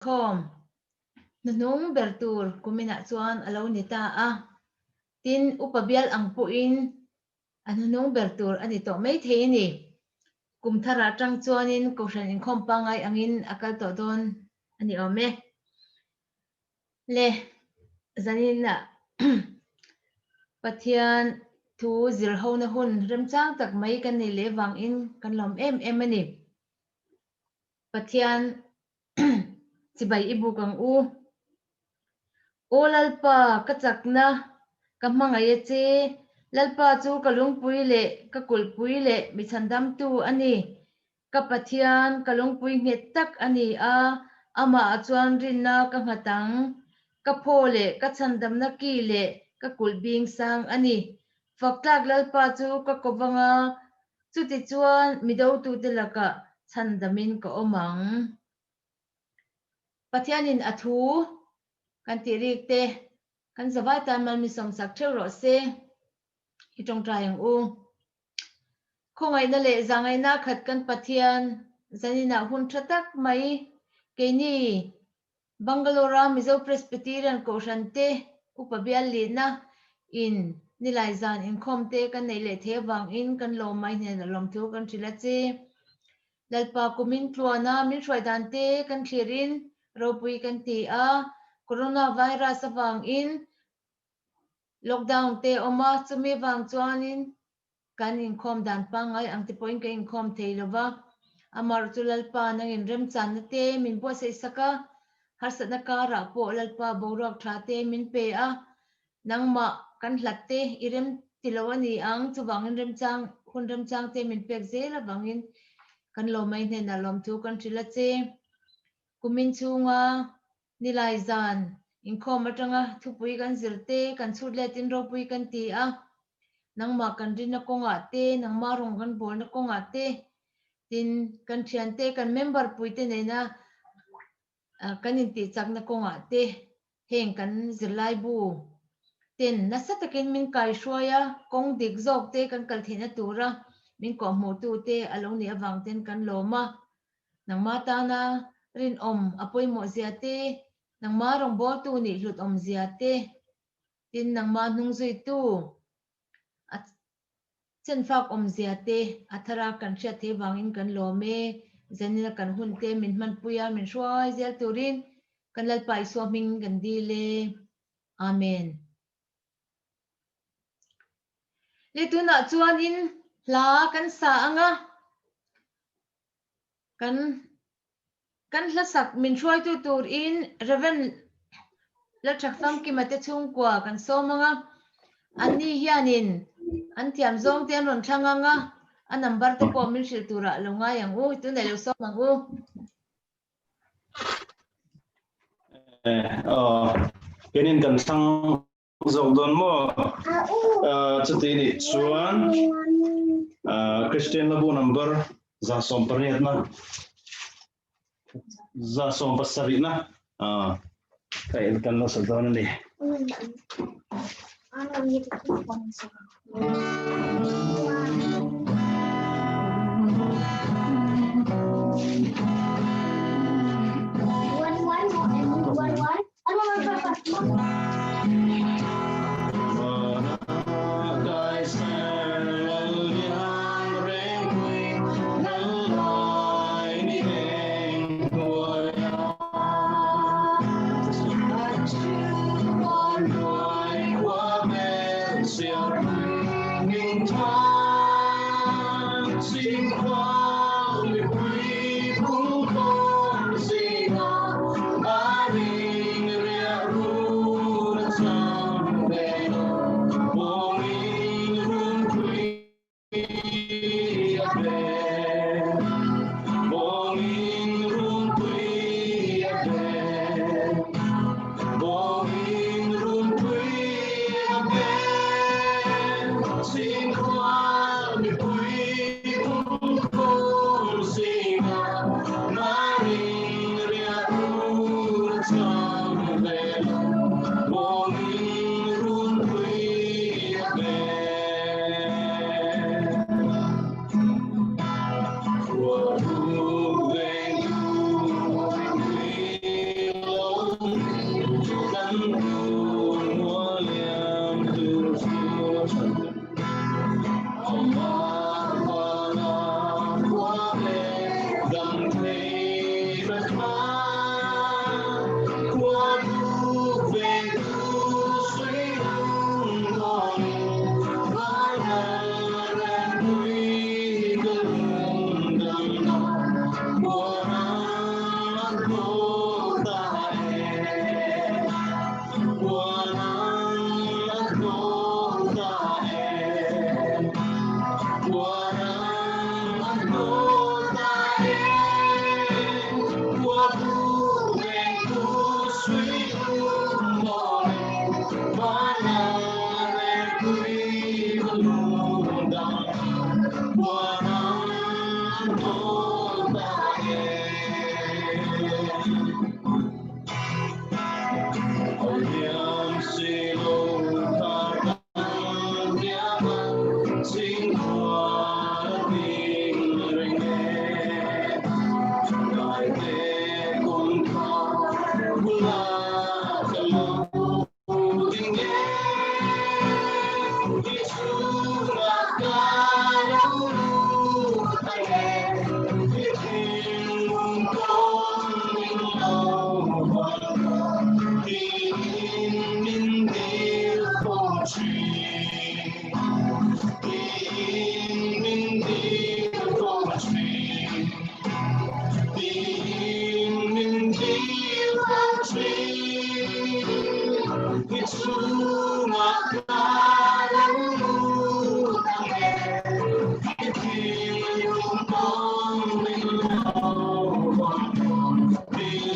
Inkhawm hnuhnung ber tur kuminah chuan a lo ni ta a, tin upa bial ang pawhin a hnuhnung ber tur a ni tawh mai thei a ni. Kum tharah atang chuanin Kohhran inkhawm pangngai angin a kal tawh dawn a ni awm e. Le, zaninah Pathian thu zirhona hun remchang tak mai kan nei leh vangin kan lawm em em a ni. Pathian chibai i buk ang u. Aw Lalpa, ka chakna, ka hmangaih a che. Lalpa chu ka lungpui leh ka kulhpui leh mi chhandamtu a ni. Ka Pathian, ka lungpui nghet tak a ni a, amahah chuan rinna ka nghat ang. Ka phaw leh ka chhandamna ki leh ka kulh bing sang a ni. Faktlak Lalpa chu ka kovang a, Chutichuan mi dotute lakah chhandamin ka awm ang. Pathianin a thu kan tih rik te kan zavai tan mal mi sawmsak theuh rawh se. I tawngtai ang u. Khawngaihna leh zahngaihna khat kan Pathian zaninah hun tha tak mai keini Bangalore-a Mizo Presbyterian Kohhran te upa bial lihna in nilai zan inkhawm te kan neih leh thei avangin kan lawm mai hnenah lawmthu kan hrilh a che. Lalpa kumin tluana min hruai dan te kan thlirin ropui kan ti a, Coronavirus avangin lockdown te a awm a, chumi avang chuanin Kan inkhawm dan pangngai ang te pawhin kan inkhawm thei lo va, amaherawh chu Lalpa nangin remchanna te min buatsaih sak a, harsatna karah pawh Lalpa boruak tha te min pe a, nangmah kan hlat te i rem ti lo a ni ang, chuvangin remchang hun remchang te min pek zel avangin kan lawmai hnenah lawmthu kan hrilh a che. Kumin chhunga Nilai zan inkhawm atanga thupui kan zir te, kan chhut letin ropui kan ti a, nangmah kan rinna kawngah te, nangmah rawng kan bawlna kawngah te, tin kan thiante, kan member puite nena kan intihchakna kawngah te heng kan zirlaibu ten nasa takin min kaihruai a, kawng dik zawk te kan kal theihna tura min kawhhmuhtu te a lo nih avang ten kan lawm a. Nangmah tana rinawm a pawimawh zia te, nangmah rawngbawltu nih hlut awm zia te, tin nangmah hnungzuitu a chenfak awm zia te a thara kan hriat theih vangin kan lawm e. Zanina kan hun te min hmanpui a, min hruai zel turin kan Lalpa Isua hming kan dil e. Amen. Le tunah chuanin hla kan sa anga. Kan kan hlasak min hruaitu turin Rev. Lalthak Famkima te chhungkua kan sawm ang a, anni hianin an thiam zawng te an rawn thlang ang a, a number te pawh min hrilh turah lo ngai ang u, tunah lo sawm ang u. Aw, kenin kan thlang zawk dawn maw? Chuti nih chuan Christian Labu number 188 na 170 na ka kan lo sa dawn a ni. Thin I chhungah ka lo lut ang e I thinlung kawng min lo vawng thin.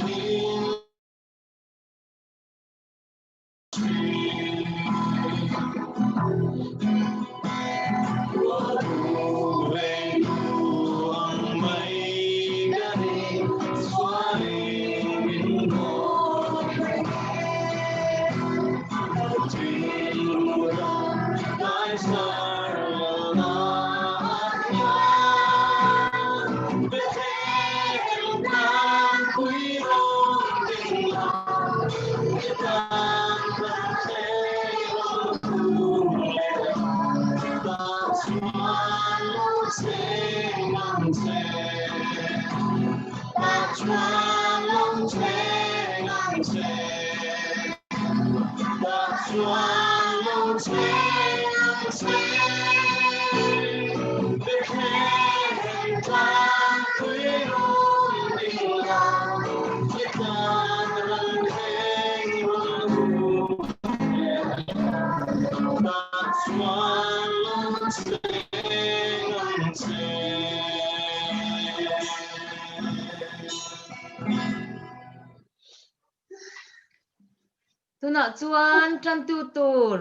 Tunah chuan tantu tur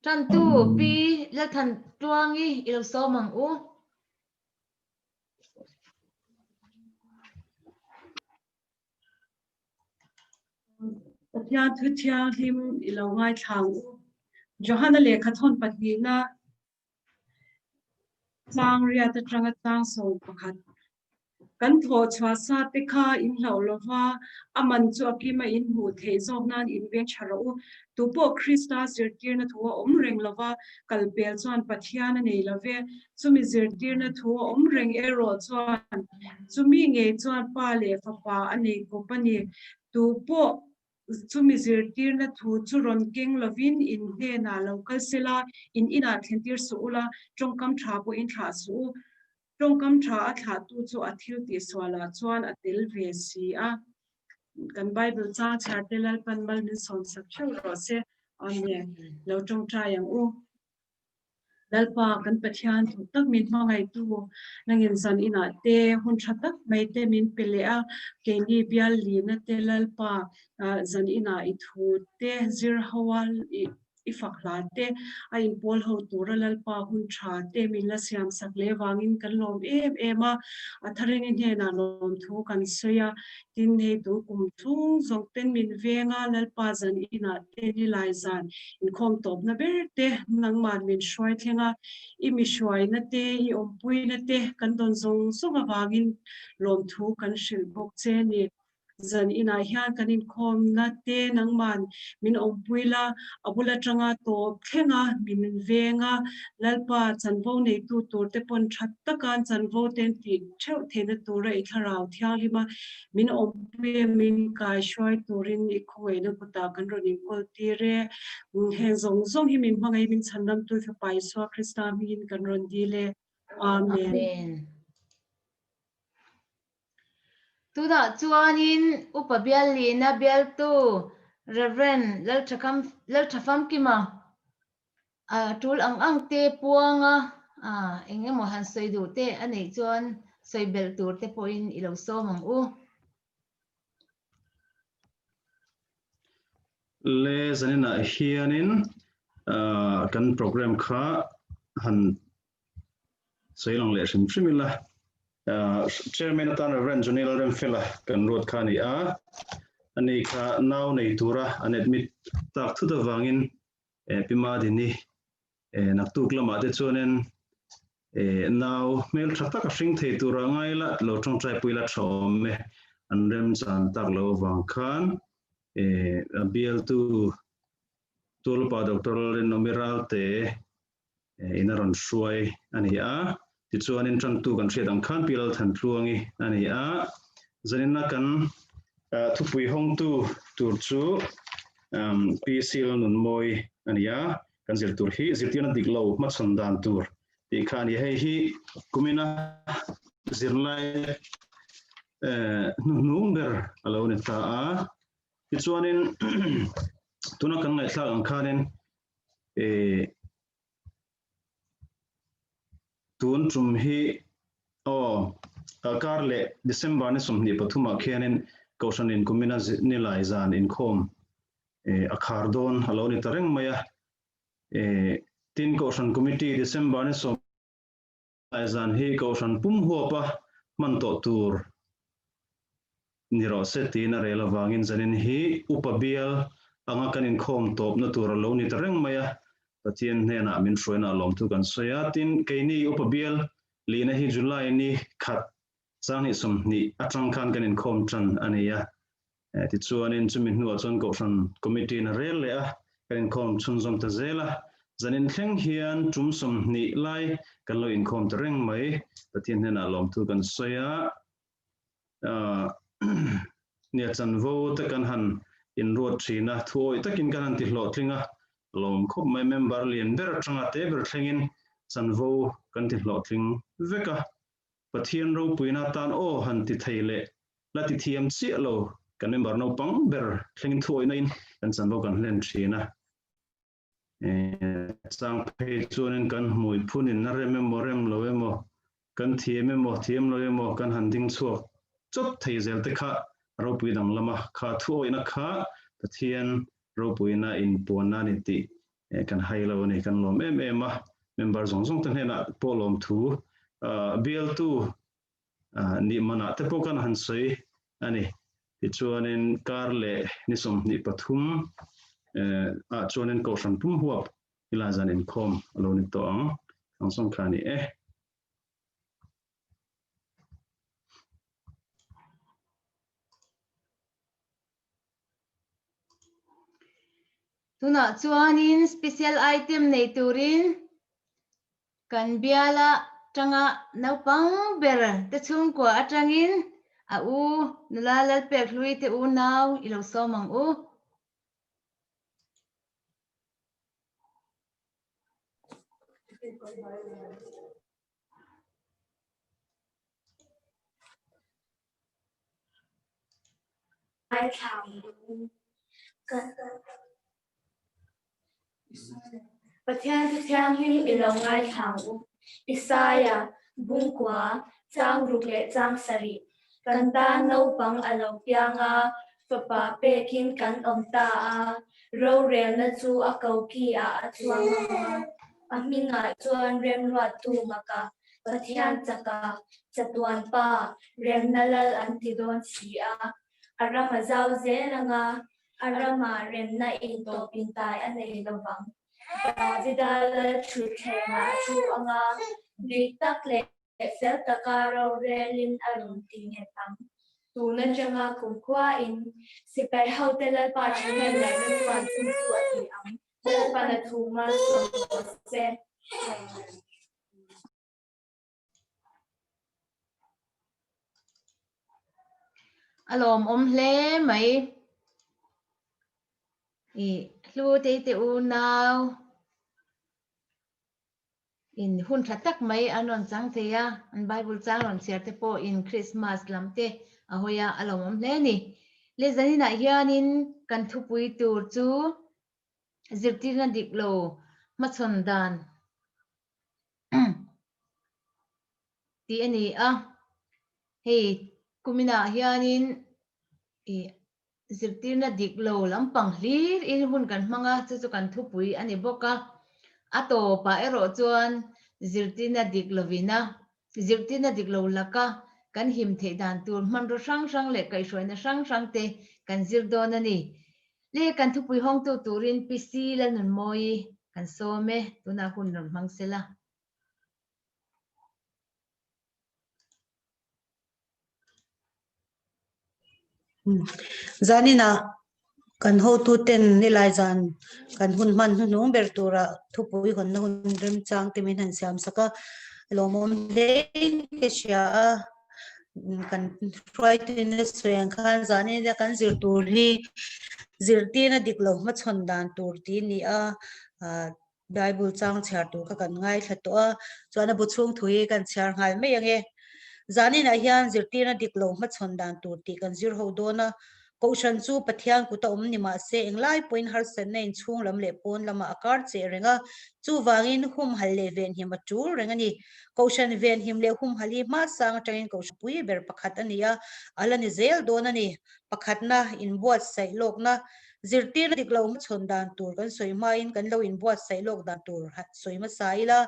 tantu Pi Lalthan Tluangi i lo sawm ang u. Pathian thu thianghlim i lo ngaithla ang u. Johana lehkha thawn pahnihna Tlang riat atanga tlang 11. Kan thawh chhuah sa te kha in hlauh lo va, a man chu a kima in hmuh theih zawk nan in veng tha rawh u. Tupawh Krista zirtirna thu a awm reng lo va, kal pel chuan Pathian a nei lo ve. Chumi zirtirna thu a awm reng erawh chuan chumi ngei chuan Pa leh Fapa a nei kawp a ni. Tupawh Chumi zirtirna thu chu rawn keng lovin in hnenah lo kal sela, in inah thlentir suh ula, tawngkam tha pawhin thlah suh u. Tawngkam tha a thlahtu chu a thil tihsualah chuan a tel ve si a. Kan Bible chang chhiarte Lalpan mal min sawmsak theuh rawh se. Amen. Lo tawngtai ang u. Lalpa kan Pathian duh tak min hmangaihtu nangin zan inah te hun tha tak mai te min pe leh a, keini bial lina te Lalpa zan inah i thu te zir ho a i fak hla te a inpawl ho tura Lalpa hun tha te min la siam sak leh vangin kan lawm em em a, a tharini hnenah lawmthu kan sawi a, tin hei tun kum chhung zawng ten min veng a, Lalpa zan inah te nilai zan Inkhawm tawpna ber te nangman min hruai thleng a, i mi hruaina te, i awmpuina te kan dawn zawng zawng avangin lawmthu kan hrilh bawk che a ni. Zan inah hian kan inkhawmna te nangman min awmpui la, a bul atanga tawp thleng a, min veng a, Lalpa chanvo neitu tur te pawn tha taka an chanvo te an tih theuh theihna tura i thlarau thianghlim a, Min awmpui a, min kai hruai turin i khawngaihna kutah kan rawn inkawl tir e. Heng zawng zawng hi min hmangaih min chhanramtu Fapa Isua Krista hmingin kan rawn dil e. Amen. Amen. Tunah chuanin Upa Biallina bialtu Rev. Lalthafamkima a tul ang ang te puanga eng emaw han sawi duh te a neih chuan sawi belh tur te pawhin i lo sawm ang u. Le zaninah hianin kan program kha han sawi lang leh hrim hrim ila. Chairman atan Rev. Johnny Lalremfela kan ruat kha a ni a, ani kha nau nei tura an admit tak thut avangin Pi Madini naktuk lamah te chuanin nau hmel tha tak a hring thei tura ngai la lo tawngtai pui la tha awm e, an remchan tak lo avang khan a bialtu Tualpa Doctor Lalrinawmi Ralte in a rawn hruai a ni a, tichuanin tantu kan hriat ang khan Pi Lalthantluangi a ni a, zanina kan thupui hawngtu tur chu Pi Sil Nunmawi a ni a, kan zir tur hi zirtirna dik lo hmachhawn dan tur tih kha a ni. Hei hi kumina zirlai hnuhnung ber a lo ni ta a. Tichuanin tuna kan ngaihthlak ang khanin tun tum hi aw kar leh December ni 23 ah khianin Kohhran in kumina nilai zan inkhawm a khar dawn a lo ni ta reng mai a. Tin Kohhran Committee December ni sawm Lai zan hi Kohhran pum huapa hman tawh tur ni rawh se tiin a rel avangin zanin hi upa bial anga kan inkhawm tawpna tur a lo ni ta reng mai a, Pathian hnenah min hruaina a lawmthu kan sawi a. Tin, keini upa bial lihna hi July ni khat 2020 atang khan kan inkhawm tan a ni a. Tichuanin chumi hnuah chuan Kohhran Committee in a rel leh a, kan inkhawm chhunzawm ta zel a. Zanin thleng hian tum 20 lai kan lo inkhawm ta reng mai. Pathian hnenah lawmthu kan sawi a, nia chanvo te kan han inruat thin a, thuawih takin kan han ti hlawhtling a, lawm khawp mai. Member lian ber atanga te ber thlengin chanvo kan ti hlawhtling vek a. Pathian ropuina atan aw han ti thei leh la ti thiam chiah lo kan member naupang ber thlengin thuawihna in kan chanvo kan hlen thin a. Chang phei chuanin kan hmui phunin a rem emaw rem lo emaw, kan thiam emaw thiam lo emaw kan han ding chhuak chawt thei zel te kha ropui danglam a, kha thuawihna kha Pathian ropuina inpuanna a ni tih kan hai lo a ni, kan lawm em em a, member zawng zawng te hnenah pawh lawmthu bialtu nih manah te pawh kan han sawi a ni. Tichuanin kar leh ni 23 ah chuanin Kohhran pum huap ila zan inkhawm a lo ni tawh ang. Ang sawng kha ni e. Tunah chuanin special item nei turin kan biala tanga naupang ber te chhungkua atangin a u nula Lalpek hlui te unau i lo sawm ang u. Pathian Thu Thianghlim i lo ngaithla ang u. Isaia, Bungkua, chang ruk leh chang sarih, Kan tan naupang a lo piang a, fapa pekin kan awm ta a, rorelna chu a koki ah a chuang ang a, a hmingah chuan remruattu maka Pathian chaka chatuan pa remna lal an ti dawn si a, a ram a zau zel ang a, a ramah remna intawp intai a nei lo vang. Davida lal thutthlengah a thu ang a, dik tak leh fel taka rorelin a rawn ti nghet ang. Tun atanga kumkhuain sipai hote Lalpa thahnem ngaihna chuan chu chu a ti ang. Lalpan a thu malsawm rawh se. A lawmawm hle mai. I hlu te te unau in hun tha tak mai an rawn chang thei a, an Bible chang rawn chhiar te pawh in Christmas lam te a hawi a, a lawmawm hle a ni. Le zaninah hianin kan thupui tur chu zirtirna dik lo hmachhawn dan tih a ni a, hei kuminah hianin ih zirtirna dik lo lampang hlir in hun kan hmang a, chu chu kan thupui a ni bawk a, a tawpah erawh chuan zirtirna dik lovina zirtirna dik lo laka kan him theih dan tur hmanraw hrang hrang leh kaihhruaina hrang hrang te kan zir dawn a ni. Le kan thupui hawngtu turin PC Lalnunmawii kan sawm e, tunah hun rawn hmang sela. Zanina kan hotuten nilai zan kan hun hman hnuhnung ber tura thupui hawnna hun remchang te min han siam sak a, lawmawm hle in ka hria a, kan hruaitute sawi ang khan zanina kan zir tur hi zirtirna dik lo hmachhawn dan tur tih a ni a, Bible chang chhiar tur kha kan ngaithla tawh a, chuan a bu chhung thu hi kan chhiar nghal mai ang e. Zaninah hian zirtirna dik lo hmachhawn dan tur tih kan zir ho dawn a. Kohhran chu Pathian kuta awm ni mah se englai pawhin harsatna inchhung lam leh pawn lamah a kar cheh reng a, chuvangin humhalh leh venhim a tul reng a ni. Kohhran venhim leh humhalh hi hmasang atangin kohhran pui ber pakhat a ni a, a la ni zel dawn a ni. Pakhatna, inbuatsaih lawkna, zirtirna dik lo hmachhawn dan tur kan sawi hmain kan lo inbuatsaih lawk dan tur sawi hmasa ila,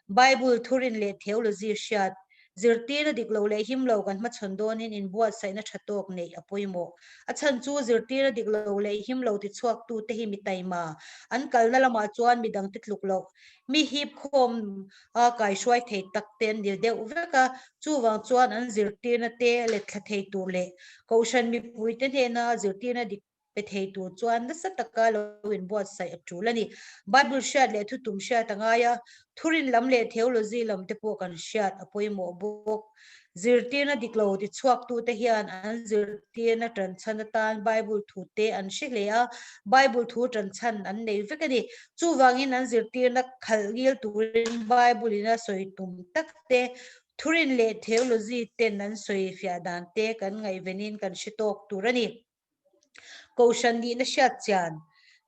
Bible thurin leh theology hriat, zirtirna dik lo leh him lo kan hmachhawn dawnin inbuatsaihna tha tawk neih a pawimawh. A chhan chu zirtirna dik lo leh him lo tichhuaktute hi mi taima, an kalna lamah chuan midangte tluk loh, mi hip khawm a kaihruai thei tak te an ni deuh vek a, chuvang chuan an zirtirna te let thla thei tur leh Kohhran mipuite hnena zirtirna dik pe thei tur chuan nasa taka lo inbuatsaih a tul a ni. Bible hriat leh thutum hriat a ngai a, thurin lam leh theology lam te pawh kan hriat a pawimawh bawk. Zirtirna dik lo tichhuaktute hian an zirtirna tanchhan atan Bible thute an hre hle a, Bible thu tanchhan an nei vek a ni. Chuvangin an zirtirna khalh ngil turin Bible-in a sawi tum tak te, thurin leh theology ten an sawi fiah dan te kan ngaihvenin kan hre tawk tur a ni. Kohhran nihna hriat chian.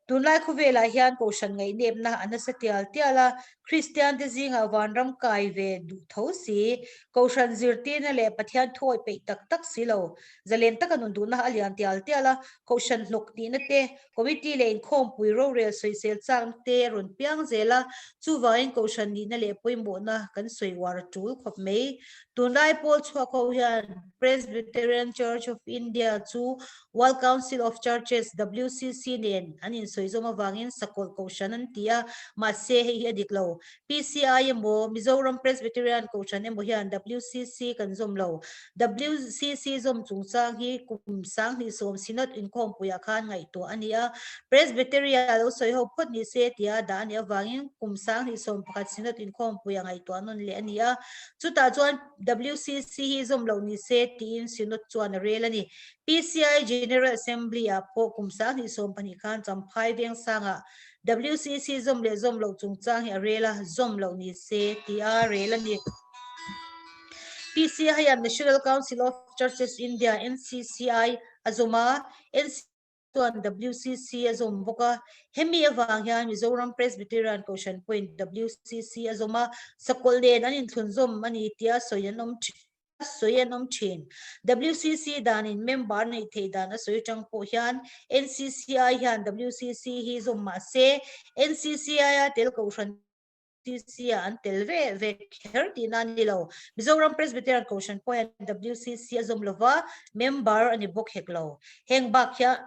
Tunlai khawvelah hian Kohhran ngaihnepna a nasa tial tial a, Kristiante zingah vanram kai ve duh tho si, Kohhran zirtirna leh Pathian thuawih peih tak tak si lo, zalen taka nun duhna a lian tial tial a, Kohhran hnawk nihna te, Committee leh inkhawmpui rorel sawisel chakna te a rawn piang zel a, chuvangin Kohhran nihna leh pawimawhna kan sawi uar a tul khawp mai. Tunlai pawl chhuak ho hian Presbyterian Church of India chu World Council of Churches, WCC, nen an insawizawm avangin Sakawlh Kohhran an ti a, mahse hei hi a dik lo. PCI emaw, Mizoram Presbyterian Kohhran emaw hian WCC kan zawm lo. WCC zawm chungchang hi kum 2010 Synod inkhawmpuiah khan ngaihtuah a ni a, Presbyteria lo sawi ho phawt ni se tia dah a nih avangin kum 2011 Synod inkhawmpuiah ngaihtuah nawn leh a ni a. Chutah chuan WCC hi zawm loh ni se tiin Synod chuan a rel a ni. PCI General Assembly-ah pawh kum 2012 khan Champhai Vengsangah WCC zawm leh zawm loh chungchang hi a rel a, zawm loh ni se tia rel a ni. PCI hian National Council of Churches India, NCCI, a zawm a, NCCI chuan WCC a zawm bawk a. Hemi avang hian Mizoram Presbyterian Kohhran pawhin WCC a zawm a, sakawlh nen an inthlunzawm a ni tia sawi an awm thin. Sawi an awm thin. WCC danin member neih theih dan a sawi tang pawh hian NCCI hian WCC hi zawm mah se, NCCI-a tel Kohhran WCC-ah an tel ve ve kher tihna a ni lo. Mizoram Presbyterian Kohhran pawh hian WCC a zawm lova, member a ni bawk hek lo. Heng bak hian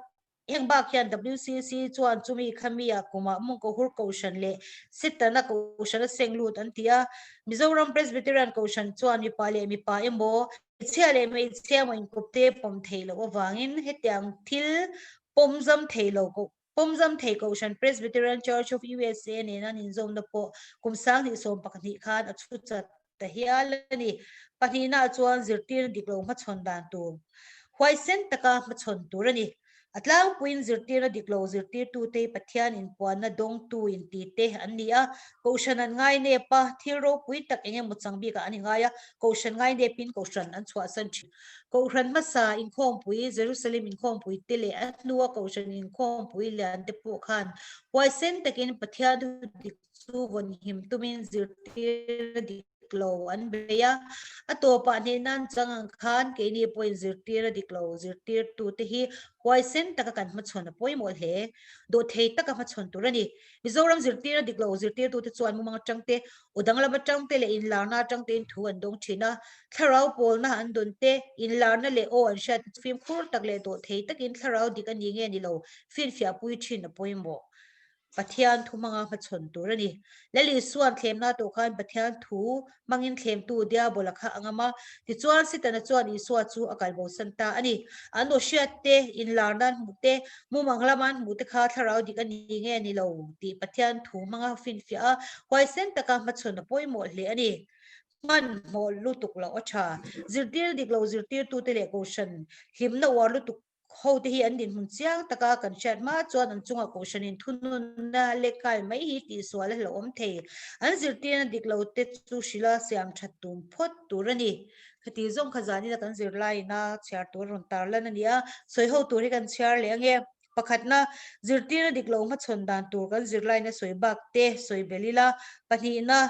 Heng bak hian WCC chuan chumi khami-ah kumah Mungkawhur Kohhran leh Setana Kohhran a seng lut an ti a. Mizoram Presbyterian Kohhran chuan mipa leh mipa emaw, hmeichhia leh hmeichhia emaw inkawpte pawm theih loh avangin hetiang thil pawmzam thei lo Pawmzam thei Kohhran Presbyterian Church of USA nena an inzawmna pawh kum 2012 khan a chhu chat ta hial a ni. Pahnihnaah chuan zirtirna dik lo hmachhawn dan tur huaisen taka hmachhawn tur a ni. A tlangpuiin zirtirna dik lo zirtirtute hi Pathian inpuanna dawngtu intite an ni a, Kohhran an ngainep a, thil ropui tak eng emaw chang bikah an ingai a, Kohhran ngainepin Kohhran an chhuahsan thin. Kohhran hmasa inkhawmpui, Jerusalem inkhawmpui te leh a hnua Kohhran inkhawmpui lian te pawh khan huaisen takin Pathian thu dik chu vawnhim tumin zirtir a dik lo an bei a. A tawpah hnehna an chang ang khan keini pawhin zirtir a dik lo zirtirtute hi huaisen taka kan hmachhawn a pawimawh hle. Dawhthei taka hmachhawn tur a ni. Mizoram zirtir a dik lo zirtirtute chuan mumang atangte Aw danglam atang te leh inlarna atang tein thu an dawng thin a, thlarau pawlna an dawn te, inlarna leh aw an hriat fimkhur tak leh dawh thei takin thlarau dik a ni nge ni lo finfiahpui thin a pawimawh. Pathian thu hmanga hmachhawn tur a ni. Lal Isua'n thlemna tawh khan Pathian thu hmangin thlemtu Diabola kha a ngam a, tichuan Setana chuan Isua chu a kalbosan ta a ni. An aw hriat te, inlarna an hmuh te, Mumang lama an hmuh te kha thlarau dik a ni nge ni lo tih Pathian thu hmanga finfiah a, huaisen taka hmachhawn a pawimawh hle a ni. Hmanhmawh lutuk loh a tha. Zirtir dik lo zirtirtute leh Kohhran hlimna uar lutuk Hote hi an dinhmun chiang taka kan hriat hma chuan an chungah kohhranin thununna lekai mai hi tihsual a hlauhawm thei. An zirtirna dik lo te chu hrilha siam that tum phawt tur a ni. Khati zawng kha zanina kan zirlaiin a chhiar tur a rawn tarlan a ni a, sawi ho tur hi kan chhiar leh ange. Pakhatna, zirtirna dik lo hmachhawn dan tur kan zirlaina sawi bak te sawi belh ila. Pahnihna,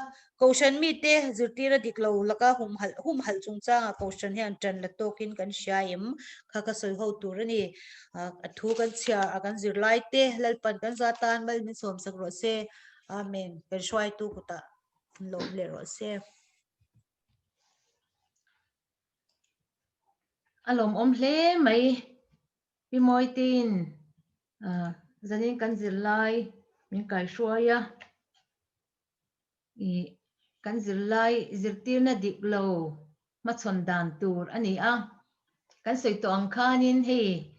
Kohhran mite zirtirna dik lo laka humhalh humhalh chungchangah Kohhran hian tan la tawkin kan hria em? Kha ka sawi ho tur a ni. A thu kan chhiar a kan zirlai te Lalpan kan za tan mal min sawmsak rawh se. Amen. Kan hruaitu kutah lawm leh rawh se. A lawmawm hle mai. Pi Mawitin zanin kan zirlai min kaihruai a, ih kan zirlai zirtirna dik lo hmachhawn dan tur a ni a, kan sawi tawh ang khanin hei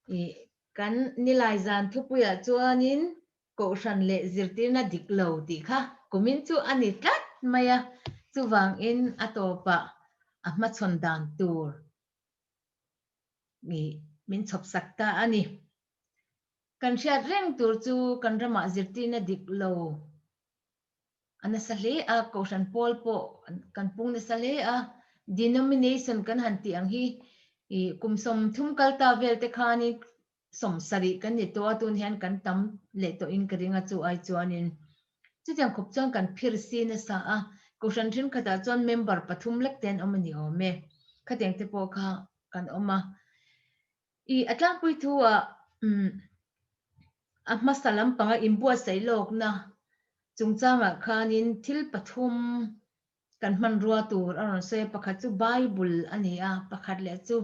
ih kan nilai zan thupuiah chuanin Kohhran leh zirtirna dik lo tih kha kumin chu a ni tlat mai a, chuvangin a tawpah a hmachhawn dan tur Mi min chhawp sak ta a ni. Kan hriat reng tur chu kan ramah zirtirna dik lo a nasa hle a, Kohhran pawl pawh kan pung nasa hle a, denomination kan han tih ang hi kum 30 kal ta vel te khanin 70 kan ni tawh a, tun hian kan tam leh tawhin ka ring a, chu ai chuanin chutiang khawp chuan kan phir si nasa a, Kohhran thenkhatah chuan member pathum lek te an awm a ni awm e, khatiang te pawh kha kan awm a. I a tlangpui thu ah umm a hmasa lampanga inbuatsaih lawkna chungchangah khanin thil pathum kan hmanrua tur a rawn sawi a, pakhat chu Bible a ni a, pakhat leh chu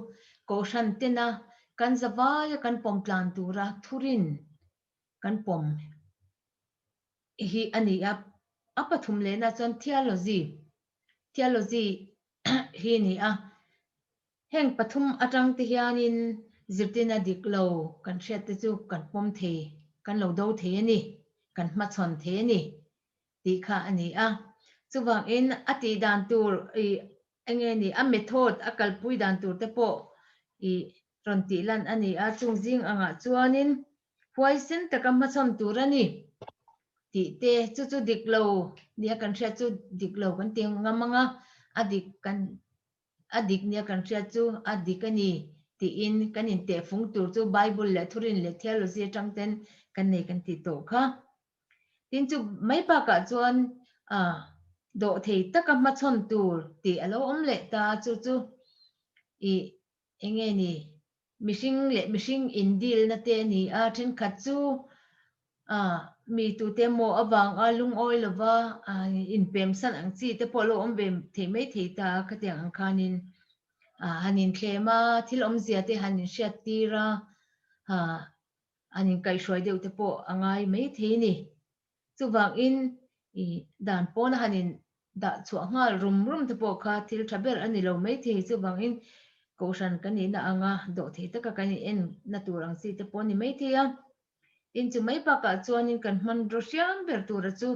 Kohhran tena kan zavaia kan pawm tlan tura thurin kan pawm hi a ni a, a pathum lehna chuan theology, theology hi a ni a, heng pathum atang te hianin zirtirna dik lo kan hriat te chu kan pawm thei, kan lo do thei a ni, kan hmachhawn thei a ni tih kha a ni a. Chuvangin a tih dan tur ih enge ni a method a kalpui dan tur te pawh ih rawn tih lan a ni a, chung zing angah chuanin huaisen taka hmachhawn tur a ni tih te chu chu dik lo nia kan hriat chu dik lo kan ti ngam ang a, a dik kan a dik nia kan hriat chu a dik a ni tiin kan intehfung tur chu Bible leh thurin leh theology atang ten kan nei kan tih tawh kha. Tin chu mai bakah chuan dawhthei taka hmachhawn tur tih a lo awm leh ta chu chu ih eng nge ni mihring leh mihring indilna te a ni a, thenkhat chu mi tute maw avanga lungawi lova inpemsan ang chi te pawh a lo awm ve thei mai thei ta a, khatiang ang khanin han inthlem a, thil awmzia te han inhriattir a, an inkaihhruai deuh te pawh a ngai mai thei a ni. Chuvangin i dan pawna han in dah chhuah nghal rum rum te pawh kha thil tha ber a ni lo mai thei. Chuvangin Kohhran kan nihna anga dawh thei taka kan in en na tur ang chi te pawh a ni mai thei a. Tin chu mai bakah chuanin kan hmanraw hriam ber tura chu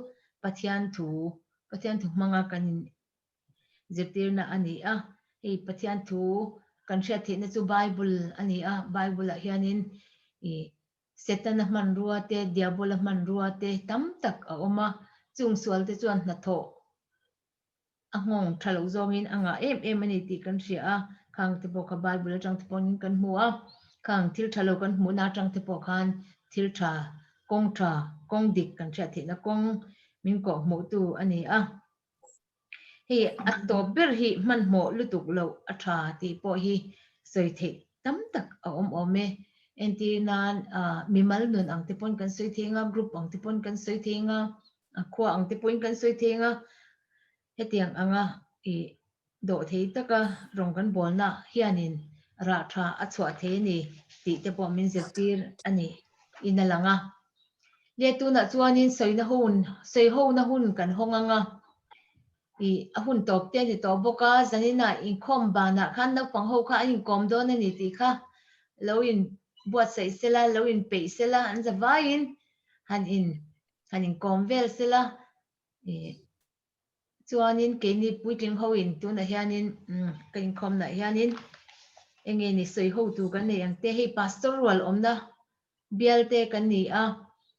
Pathian thu, Pathian thu hmanga kan in zirtirna a ni a. Hei Pathian thu kan hriat theihna chu Bible a ni a, Bible ah hianin ih Setana hmanrua te, Diabola hmanrua te tam tak a awm a, chung sual te chuan hnathawh a nghawng tha loh zawngin a ngah em em a ni tih kan hria a, khang te pawh kha Bible atang te pawhin kan hmu a, khang thil tha lo kan hmuhna atang te pawh khan thil tha, kawng tha, kawng dik kan hriat theihna kawng min kawhhmuhtu a ni a. Hei a tawp ber hi hmanhmawh lutuk loh a tha tih pawh hi sawi theih tam tak a awm awm e. Entir nan mimal nun ang te pawn kan sawi thei anga, group ang te pawn kan sawi thei anga, khua ang te pawhin kan sawi thei anga, hetiang anga ih dawh thei taka rawng kan bawlna hianin rah tha a chhuah thei a ni tih te pawh min zirtir a ni in a lang a. Le tunah chuanin sawina hun, sawi hona hun kan hawng ang a, ih a hun tawp te a ni tawh bawk a, zaninah inkhawm banah khan naupang ho kha an inkawm dawn a ni tih kha lo in buatsaih sela, lo in peih sela, an zavaiin han in han inkawm vel sela ih chuanin keini puitling ho in tunah hianin umm ka inkhawmnaah hianin. Enge ni sawi ho tur kan nei ang te, hei pastor rual awmna bial te kan ni a,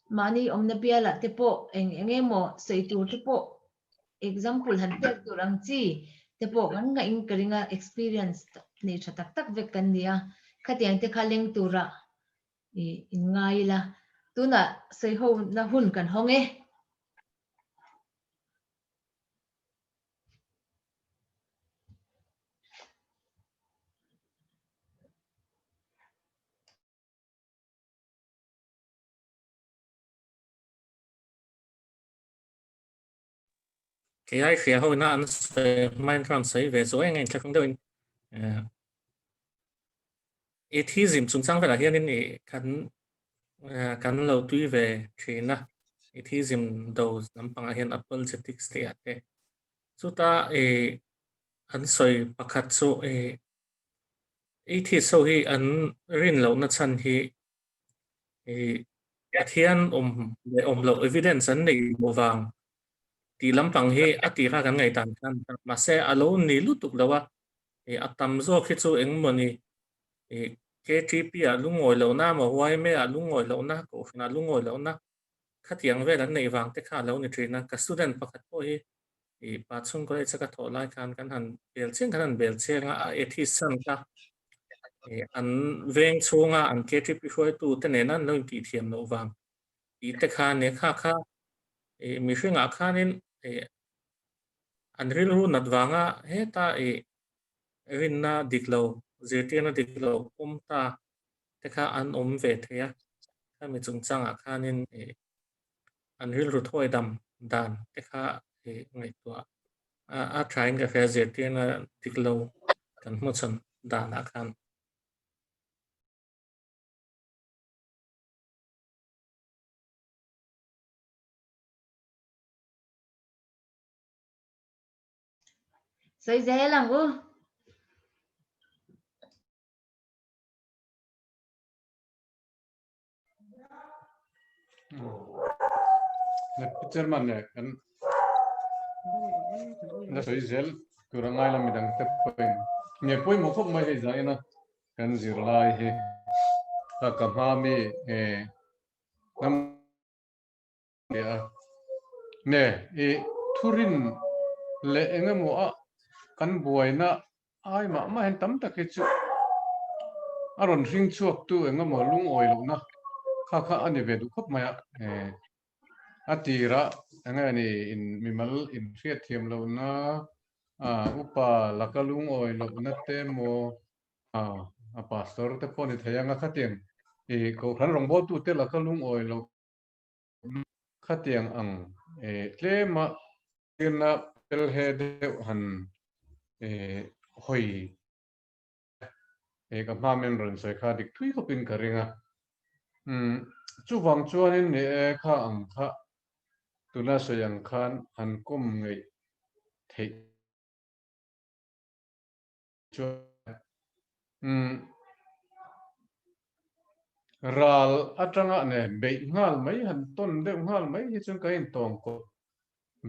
mahni awmna bialah te pawh eng eng emaw sawi tur te pawh example han pek tur ang chi te pawh kan ngaih in ka ring a, experience nei tha tak tak vek kan ni a, khatiang te kha leng tura i in ngai ila, tunah sawi ho na hun kan hawng e. Kei ai hria ho ina an sawi hmain khan sawi ve chu eng eng thlahrung deuhin atheism chungchang velah hianin i kan kan lo tui ve thin a atheism do lampangah hian apologetics tih ah te chuta i an sawi pakhat chu i atheist ho hi an rin lohna chhan hi i Pathian awm leh awm loh evidence an neih loh vang tih lampang hi a tira kan ngaihdan khan mahse a lo ni lutuk lo a, a tam zawk hi chu engmawni KTP ah lungawi lohna emaw YMA ah lungawi lohna, Kohhran ah lungawi lohna khatiang vel an neih vang te kha a lo ni thin a. Ka student pakhat pawh hi pa chhung college a ka thawh lai khan kan han bel chiang kan han bel chiang a, a atheist san kha an veng chhunga an KTP hruaitu te nena an lo intihthiam loh vang tih te kha nia kha kha mihringah khanin an rilru nat vanga heta rinna dik lo, zirtirna dik lo pawm ta te kha an awm ve thei a, khami chungchangah khanin an rilru thawi dam dan te kha ngaihtuah a thain ka hria zirtirna dik lo kan hmuchhawn danah khan. Sawi zel ang u. Chairman le kan la sawi zel tur a ngai la midang te pawhin nge pawimawh khawp mai hei zain a kan zirlai hi ka ka hma mi hnam a ne i thurin leh engemaw a kan buaina Ai mah mah hian tam tak hi chu a rawn hring chhuak tu engemaw lungawi lohna kha kha a ni ve duh khawp mai a. A tirah enge ni in mimal inhriat thiam lohna, upa laka lungawi lohna te emaw, a pastor te pawh ni thei anga khatiang i kohhran rawngbawltu te laka lungawi loh Khatiang ang tlema tirna pel he deuh han hawi ka hma men rawn sawi kha dik thui khawpin ka ring a. Chuvang chuanin ni e kha ang kha tuna sawi ang khan han kawm ngeih theih Chuan ral atanga ne beih nghal mai han tawn deuh nghal mai hi chuan ka intawng kawp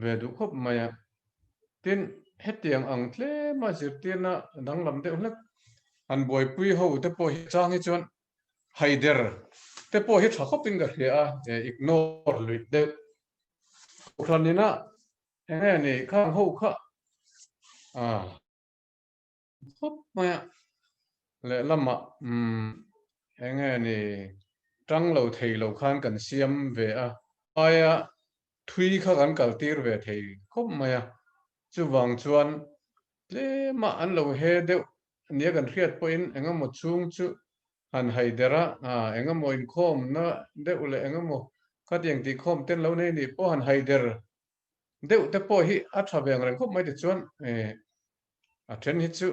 ve duh khawp mai a. Tin, hetiang ang tlema zirtirna danglam deuh hlek han buaipui ho te pawh hi chang hi chuan haider te pawh hi tha khawpin ka hria a, ignore luih deuh. Kohhran ina enge ni khang ho kha khawp mai a, lehlamah umm enge ni tang lo thei lo khan kan siam ve a, aia thui kha kan kal tir ve thei khawp mai a, chuvang chuan tlema an lo he deuh nia kan hriat pawhin engemaw chhung chu han hai der a, engemaw inkhawmna deuh leh engemaw khatiang tihkhawm ten lo nei nih pawh han hai der deuh te pawh hi a tha ve ang reng khawp mai tichuan a then hi chu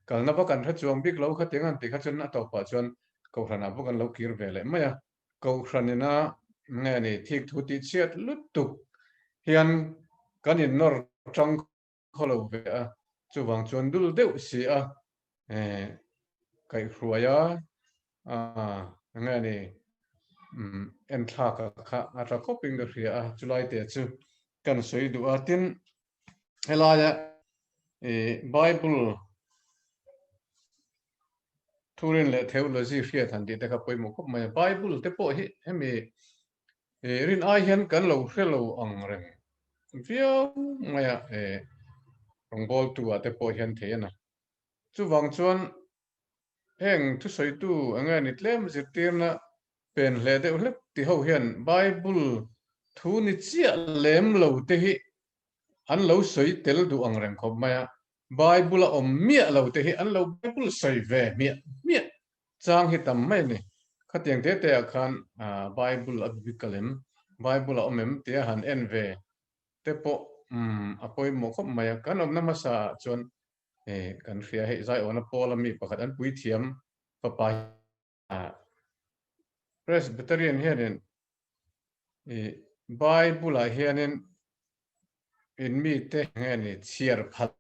kalna vak an hre chuang bik lo kha tiang an tih kha chuan a tawpah chuan Kohhranah bawk an lo kir ve leh mai a, Kohhranina nge ni thik thu tih chhiat lutuk hian kan innawr tang khaw lo ve a, chuvang chuan dul deuh si a kaihhruai a nge ni enthlak a kha a tha khawpin ka hria a, chulai te chu kan sawi duh a, tin helaia Bible. Thurin leh theology hriat han tih te kha pawimawh khawp mai a. Bible te pawh hi hemi rin ai hian kan lo hre lo ang reng viau mai a, rawngbawltu ah te pawh hian thei a na. Chuvang chuan heng thusawitu eng nge ni tlem zirtirna pen hle deuh hlek ti ho hian Bible thu ni chiah lem lo te hi an lo sawi tel duh ang reng khawp mai a. Bible a awm miah lo te hi an lo Bible sawi ve hmiah hmiah chang hi tam mai a ni. Khatiang te te ah khan Bible a biblical em, Bible a awm em tia han en ve te pawh a pawimawh khawp mai a. Kan awmna hmasa ah chuan kan hria hei Zaiawna Paula mi pakhat an puithiam fapa hi Presbyterian hianin Bible ah hianin in mite nge ni chhiar phal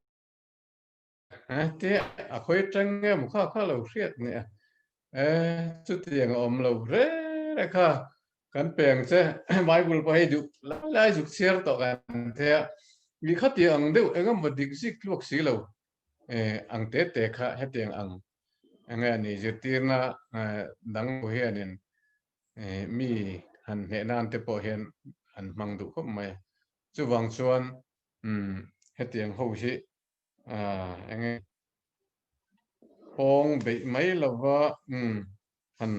te a khawi atang nge maw kha kha lo hriat ni a e chutiang a awm lo re re kha kan peng che Bible pawh hei duh lai lai zuk chhiar tawh kan the a mi khati ang deuh engemaw dik zik tluak si lo ang te te kha hetiang ang enge ni zirtirna dang hianin mi han hneh nan te pawh hian an hmang duh khawp mai a. Chuvang chuan hetiang ho hi enge pawng beih mai lova han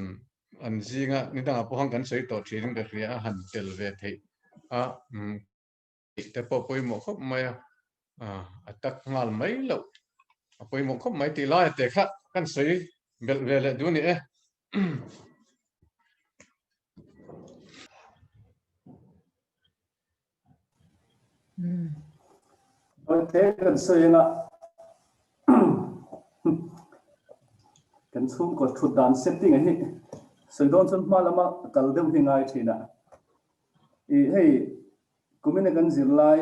an zinga ni dangah pawh han kan sawi tawh thin in ka hria a, han tel ve theih a te pawh pawimawh khawp mai a, a tak nghal mai loh a pawimawh khawp mai tih lai te kha kan sawi belh ve leh duh a ni e. Te kan sawi anga kan chhungkaw thut dan setting a hi sawi dawn chuan hma lama kal deuh hi ngai thin a. I hei kumina kan zirlai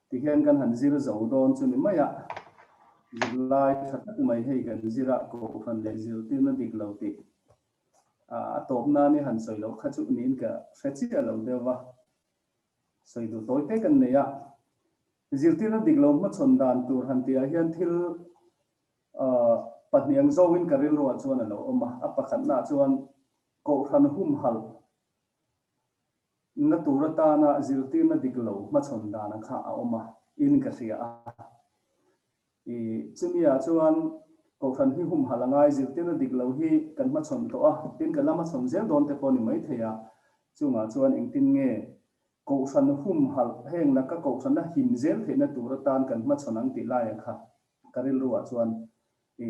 ti hian kan han zir zo dawn chu ni mai a, zirlai tha tak mai hei kan zir a, kohhran leh zirtirna dik lo tih a tawp nan i han sawi loh kha chu niin ka hre chiah lo deuh va, sawi duh tawi te kan nei a. Zirtirna dik lo hmachhawn dan tur han tihah hian thil pahnih ang zawngin ka rilruah chuan a lo awm a, a pakhatnaah chuan kohhran humhalh Na tur atana zirtirna dik lo hmachhawn dana kha a awm a, in ka hria a. I chumi ah chuan Kohhran hi humhalh a ngai, zirtirna dik lo hi kan hmachhawn tawh a, tin kan la hmachhawn zel dawn te pawh a ni maithei a, chungah chuan engtin nge Kohhran humhalh heng laka Kohhrana him zel theihna tur atan kan hmachhawn ang tih laia kha ka rilru ah chuan i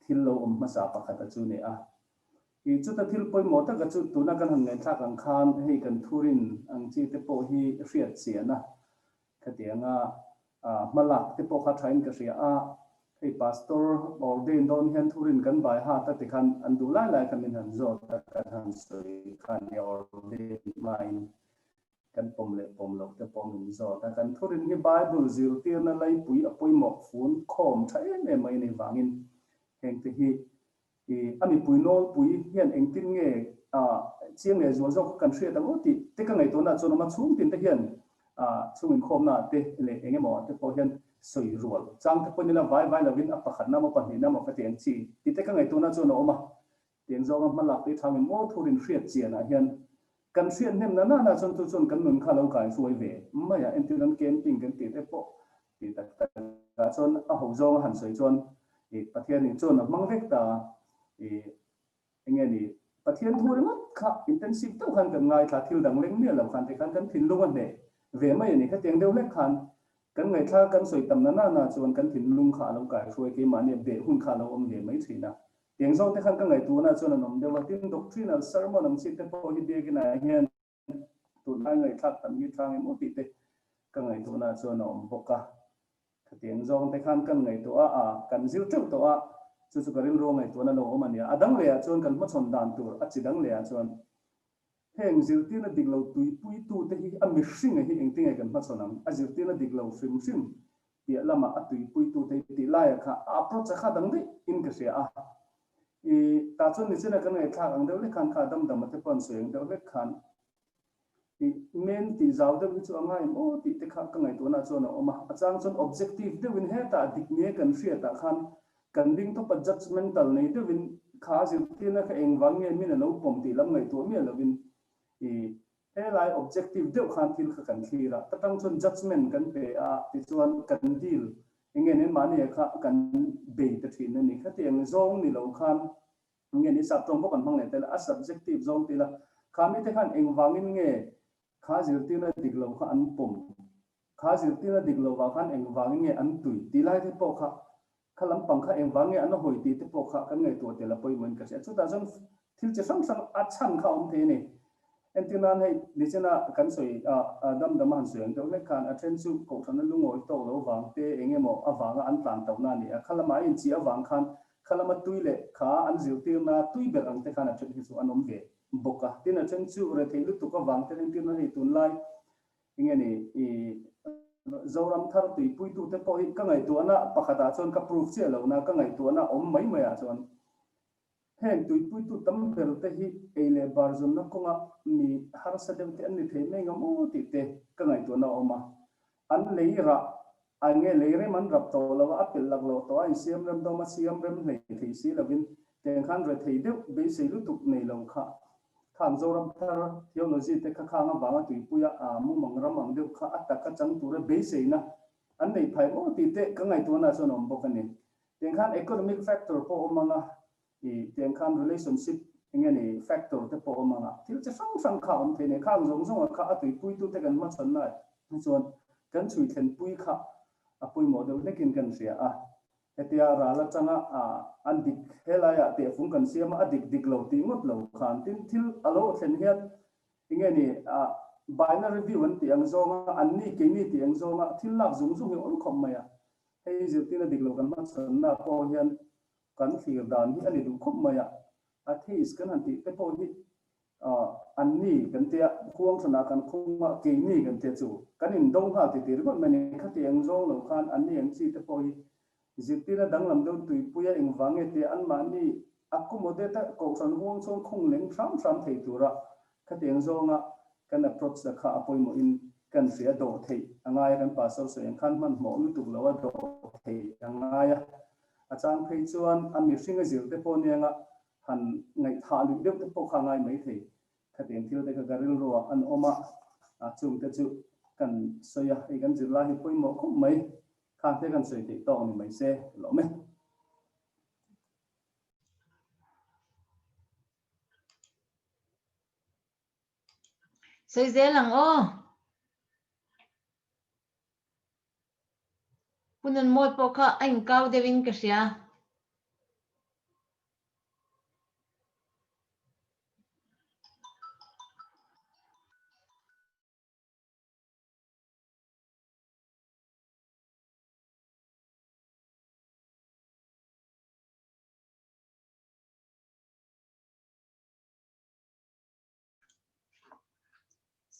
thil lo awm hmasa pakhat a chu ni a. I chuta thil pawimawh taka chu tuna kan han ngaihthlak ang khan hei kan thurin ang chi te pawh hi hriat chian a, khatianga hmalak te pawh kha thain ka hria a, hei Pastor ordain dawn hian thurin kan bai hat a tikhan an duh lai lai kha min han zawt a, kan han sawi khan nia ordain hmain kan pawm leh pawm loh te pawh min zawt a, kan thurin hi Bible zirtirna laipui a pawimawh fun khawm tha em em mai a nih vangin hengte hi I a mipui nawlpui hian engtin nge chiang leh zual zawk kan hriat ang aw tih te ka ngaihtuahna chuan awm a, chhung tin te hian chhung inkhawmna te leh eng emaw ah te pawh hian sawi rual chang te pawh nila vai vai lovin a pakhatna emaw pahnihna emaw ka ti ang chi tih te ka ngaihtuahna chuan a awm a, tiang zawnga hmalak te thangin maw thurin hriat chianah hian kan hriat hnem na nana chuan chu chuan kan nun kha lo kai hruai ve mai a, entir an camping kan tih te pawh tih tak takah chuan a ho zawnga han sawi chuan i Pathianin chuan a hmang vek ta i enge ni Pathian thu ringawt kha intensive deuh khan kan ngaithla thil dang leng miah lo khan tikhan kan thinlung a hneh ve mai a ni khatiang deuh hlek khan kan ngaithla kan sawi tam na nana chuan kan thinlung kha a lo kai hruai keimahnia beh hun kha a lo awm ve mai thin a tiang zawng te khan ka ngaihtuahna chuan an awm deuh a tin doctrinal sermon ang chi te pawh hi biakinah hian Tunlai ngaihthlak tam hi tlang emaw tih te ka ngaihtuahna chuan a awm bawk a. Khatiang zawng te khan kan ngaihtuah a, kan zir teuh tawh a, chu chu ka rilru ngaihtuahna lo awm a nia. A dang lehah chuan kan hmachhawn dan tur a chi dang lehah chuan heng zirtirna dik lo tuipuitute hi a mihringa hi engtinge kan hmachhawn ang? A zirtirna dik lo hrim hrim piah lamah a tuipuitute hi tih laiah kha a approach a kha dang daih in ka hria a. I tah chuan nichina kan ngaihthlak ang deuh hlek khan kha damdama te pawh an sawi ang deuh hlek khan i men tih zau deuh hi chu a ngai em aw tih te kha ka ngaihtuahna chuan a awm a. A chang chuan objective deuhin hetah dik nge kan hriatah khan Kan ding tawp a judgemental nei deuhin kha zirtirna kha engvang nge min a lo pawm tih lam ngaihtuah miah lovin i helai objective deuh khan thil kha kan thlir a, ta tang chuan judgement kan pe a tichuan kan deal enge nen mahni ah kha kan bei ta thin a ni. Khatiang zawng ni lo khan enge ni sap tawng bawk an hmang leh tel a, a subjective zawng ti ila kha mite khan engvangin nge kha zirtirna dik lo kha an pawm Kha zirtirna dik lovah khan engvangin nge an tui tih lai te pawh kha, kha lampang kha engvang nge an hawi tih te pawh kha kan ngaihtuah tel a pawimawhin ka hria. Chutah chuan thil chi hrang hrang a chhan kha a awm thei a ni. Entir nan hei nichina kan sawi a dam dam a han sawi ang deuh hlek khan a then chu kohhrana lungawi tawk lo vang te eng emaw avanga an tlan tauhna a ni a. Kha lama a inchih avang khan kha lama tui leh kha an zirtirna tui ber ang te khan a then hi chu an awm ve bawk a. Tin a then chu rethei lutuk avang te entirna hei tunlai Enge ni i Zoram thar tuipuitute pawh hi ka ngaihtuahna pakhatah chuan ka proof chiah lohna ka ngaihtuahna awm mai maiah chuan heng tuipuitu tam ber te hi ei leh bar zawnna kawnga mi harsa deuh te an ni thei mai ngam aw tih te ka ngaihtuahna a awm a. An lei rah a nge lei rem an rap tawh lo a, a pelh lak loh tawh a, insiam rem dawm a siam rem hlei thei si lovin tiang khan rethei deuh beisei lutuk nei lo kha Khang Zoram thar theology te kha khang avanga tuipuia a mumang ram ang deuh kha a taka chang tura beiseina an nei phai maw tih te ka ngaihtuahna chuan a awm bawk a ni. Tiang khan economic factor pawh awm ang a, i tiang khan relationship eng nge ni factor te pawh awm ang a, thil chi hrang hrang kha a awm thei a ni. Khang zawng zawng a kha a tuipuitute kan hmachhawnna ah chuan kan chhui thlenpui kha a pawimawh deuh hlekin kan hria a. Hetia ral atanga an dik helaiah tehfung kan siam a, a dik dik lo tih ngawt lo khan tin thil a lo thlen hian enge ni binary view an tih ang zawnga an ni keini tih ang zawnga thil lak zung zung hi a awm khawp mai a. Hei zirtirna dik lo kan hmachhawnna pawh hian kan thlir dan hi a ni duh khawp mai a. Atheist kan han tih te pawh hi An ni kan tia, khuang hranah kan khung a, keini kan tia chu kan indo nghal ti ti ringawt mai a ni. Khati eng zawng lo khan an ni eng chi te pawh hi zirtirna danglam deuh tuipuia engvang nge tia anmahni accommodate a kohhran huang chuan khung leng hram hram thei tura khati eng zawnga kan approach la kha a pawimawhin kan hria dawh theih a ngai a, kan pastor sawi ang khan hmanhmawh lutuk lo a dawh theih a ngai a, a chang phei chuan a mihring a zir te pawh nia Han ngaihthah luih deuh te pawh kha a ngai mai thei. Khatiang thil te kha ka rilruah an awm a, chung te chu kan sawi a, hei kan zirlai hi pawimawh khawp mai, khang te kan sawi theih tawk ni mai se lawm e. Sawi zel ang aw. Pu Nunmawi pawh kha a inkau deuhin ka hria.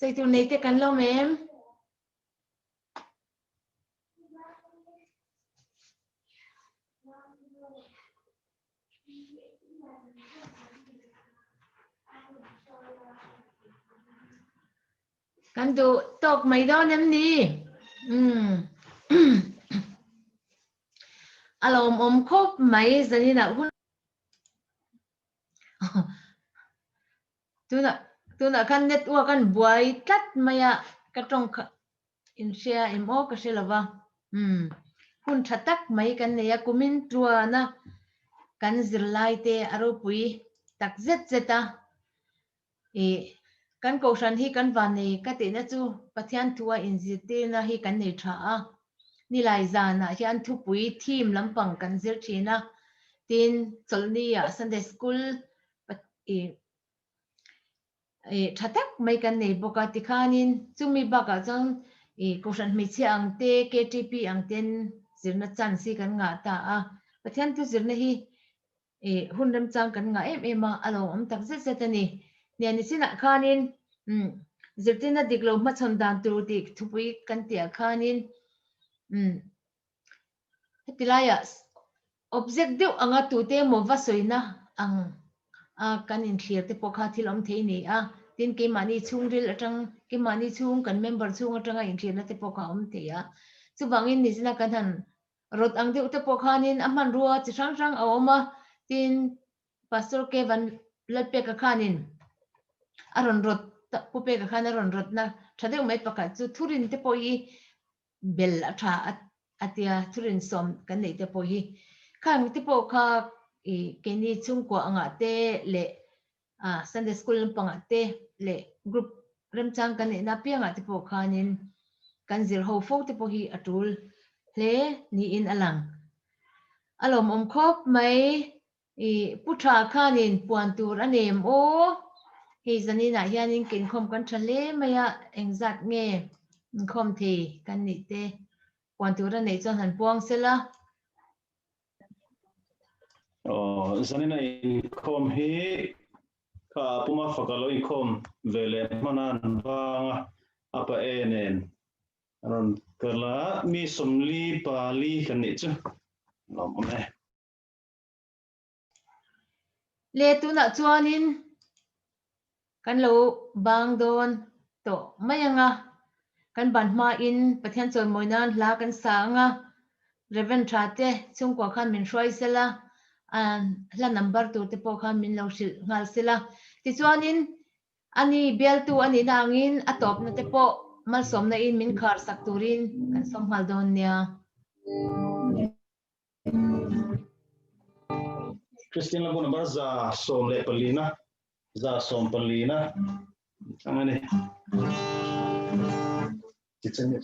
Sawi tur nei te kan lawm em? Kan duh tawk mai dawn em ni? Umm. A lawmawm khawp mai zaninah hun Tunah tunah khan network an buai tlat mai a, ka tawng kha in hria em aw ka hre lo va. Umm hun tha tak mai kan nei a, kumin tluana kan zirlai te a ropui tak zet zet a. Ih kan kohhran hi kan van nei ka tihna chu Pathian thua inzirtirna hi kan nei tha a. Nilai zanah hian thupui theme lampang kan zir thin a, tin chawlhni ah Sunday school ih ih tha tak mai kan nei bawk a, tikhanin chumi bakah chuan ih Kohhran hmeichhia ang te, KTP ang ten zirna chance hi kan ngah ta a, Pathian thu zirna hi ih hun remchang kan ngah em em a, a lo awm tak zet zet a ni. Hnian ni chinah khanin umm zirtirna dik lo hmachhawn dan tur tih thupui kan tihah khanin umm heti laiah object deuh anga tute emaw va sawina ang a kan inthlir te pawh kha thil awm thei a ni a, tin keimahni chhungril atang keimahni chhung kan member chhung atanga inthlirna te pawh kha a awm thei a, chuvangin nizina kan han. Rod ang deuh te pawh khanin a hmanrua chi hrang hrang a awm a, tin Pastor Kevan Lalpeka khanin a rawn rawt Pu Peka khan a rawn rawtna tha deuh mai pakhat chu thurin te pawh hi bel a tha a tia thurin sawm kan neih te pawh hi khang te pawh kha i keini chhungkua angah te leh Sunday school lampangah te leh group remchang kan neihna apiangah te pawh khanin kan zir ho fo te pawh hi a tul hle niin a lang. A lawmawm khawp mai. I pu tha khanin puan tur a nem aw. Hei zaninah hianin ka inkhawm kan tha hle mai a, engzat nge inkhawm thei kan nih te puan tur a neih chuan han puang sela. Aw, zanina inkhawm hi kha puma faka lo inkhawm ve leh hmana an vang a, a pa e nen a rawn kal a, mi 44 kan nih chu lawmawm e. Le tunah chuanin kan lo bang dawn tawh mai ang a, kan ban hmain Pathian chawimawi nan hla kan sa ang a, Reverend tha te chhungkua khan min hruai sel a, hla number tur te pawh khan min lo hrilh nghal sel a. Tichuanin ani bialtu a nihna angin a tawpna te pawh malsawmna in min khar sak turin kan sawm nghal dawn nia. Christian Lagu number 114 na 114 na ang ani Kitchen ni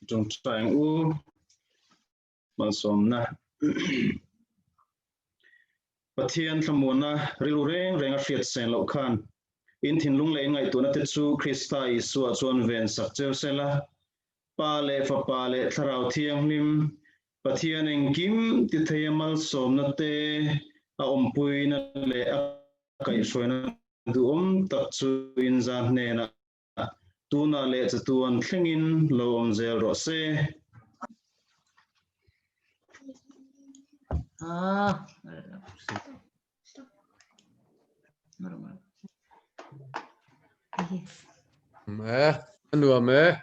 Tawngtai ang u. Malsawmna. Pathian thlamuanna rilru reng reng a hriat sen loh khan in thinlung leh in ngaihtuahna te chu Krista Isua chuan ven sak cheu sela, Pa leh Fapa leh Thlarau Thianghlim Pathian engkim ti theia malsawmna te a awmpuina leh a kaihhruaina duhawm tak chu in zan hnenah Tunah leh chatuan thlengin lo awm zel rawh se. Ah. Eh, nuam eh.